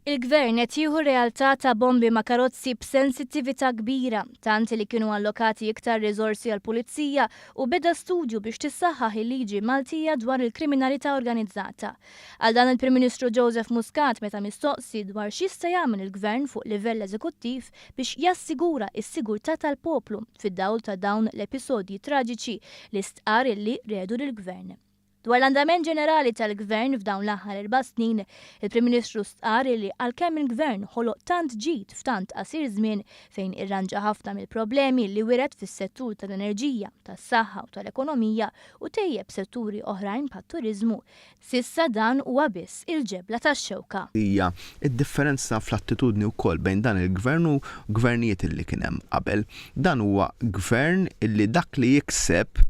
Il-Gvern qed jieħu r-realtà ta' bombi ma' karozzi b'sensittività kbira, tant li kienu allokati iktar riżorsi għall-Pulizija u beda studju biex tissaħħaħ il-liġi Maltija dwar il-kriminalità organizzata. Qal dan il-Prim Ministru Joseph Muscat meta mistoqsi dwar x'jista' jagħmel il-Gvern fuq livell eżekuttiv biex jassigura s-sigurtà tal-poplu fid-dawl ta' dawn l-episodji traġiċi li stqarr illi regħdu lill-Gvern. Dwar l-andament ġenerali tal-Gvern f'dawn l-aħħar erba' snin, il-Prim Ministru stqarr li għalkemm il-Gvern ħoloq tant ġid f'tant qasir żmien fejn irranġa ħafna mill-problemi li wiret fis-settur tal-enerġija, tas-saħħa u tal-ekonomija u tejjeb setturi oħrajn bħat-turiżmu, s'issa dan huwa biss il-ġebla tax-xewka. Hija d-differenza fl-attitudni wkoll bejn dan il-Gvern u gvernijiet li kien hemm qabel. Dan huwa Gvern li dak li jikseb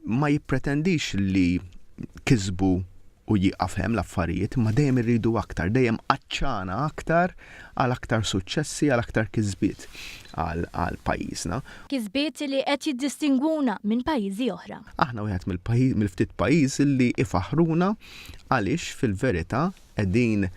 ma jippretendix li kisbu u jieqaf hemm l-affarijiet, imma dejjem irridu aktar, dejjem għatxana aktar għal aktar suċċessi, għal aktar kisbiet għal pajjiżna. Kisbiet li qed jiddistingwuna minn pajjiżi oħra. Aħna wieħed mill-ftit pajjiż li ifaħħruna għaliex fil-verità qegħdin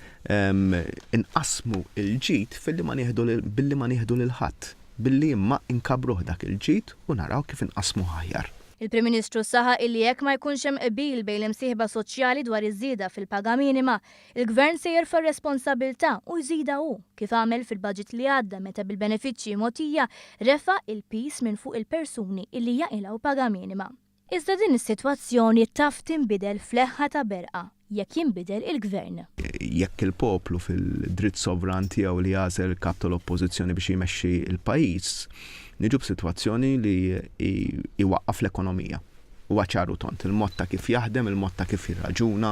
inqassmu l-ġid filli ma nieħdu billi ma nieħdu lil ħadd. Billi imma nkabbruh dak il-ġid u naraw kif inqassmuh aħjar. Il-Prim Ministru saħaq illi jekk ma jkunx hemm qbil bejn l-imsieħba soċjali dwar iż-żieda fil-paga minima, il-Gvern se jerfa' r-responsabilità u jżidha hu, kif għamel fil-budget li għadda meta bil-benefiċċji mogħtija refa' il-piż minn fuq il-persuni illi jaqilgħu paga minima. Iżda din is-sitwazzjoni taf tinbidel f'leħħa ta' berqa jekk jinbidel il-Gvern. Jekk il-poplu fil-dritt sovran tiegħu li jagħżel il-Kap tal-Oppożizzjoni biex jmexxi l-pajjiż, niġu b'sitwazzjoni li jwaqqaf l-ekonomija. Huwa ċar u tond. Il-mod ta' kif jaħdem, il-mod ta' kif jirraġuna,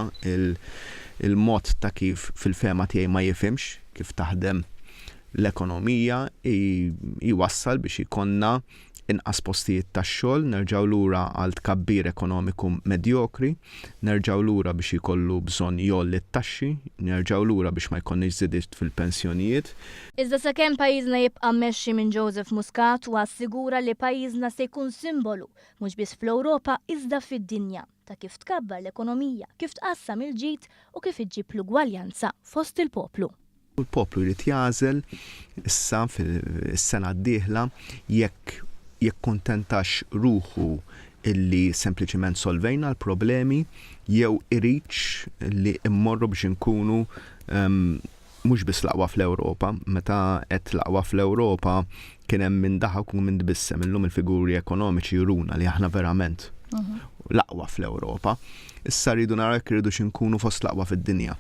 il-mod ta' kif fil-fehma tiegħi ma jifhimx kif taħdem l-ekonomija jwassal biex ikollna inqas postijiet tax-xogħol, nerġgħu lura għal tkabbir ekonomiku medjokri, nerġgħu lura biex jkollu bżonn jgħolli t-taxxi, nerġgħu lura biex ma jkollniex żidiet fil-pensjonijiet. Iżda sakemm pajjiżna jibqa' mmexxi minn Joseph Muscat huwa assigura li pajjiżna se jkun simbolu, mhux biss fl-Ewropa iżda fid-dinja, ta' kif tkabbar l-ekonomija, kif tqassam il-ġid u kif iġġib l-ugwaljanza fost il-poplu. Il-poplu jrid jagħżel issa fis-sena d-dieħla jekk jikkuntentax ruħu illi sempliċiment solvejna l-problemi jew iridx li mmorru biex inkunu mhux biss l-aqwa fl-Ewropa. Meta għedt l-aqwa fl-Ewropa kien hemm min daħak u min tbissem. Illum il-figuri ekonomiċi juruna li aħna verament l-aqwa fl-Ewropa. Issa rridu naraw jekk irridux inkunu fost l-aqwa fid-dinja.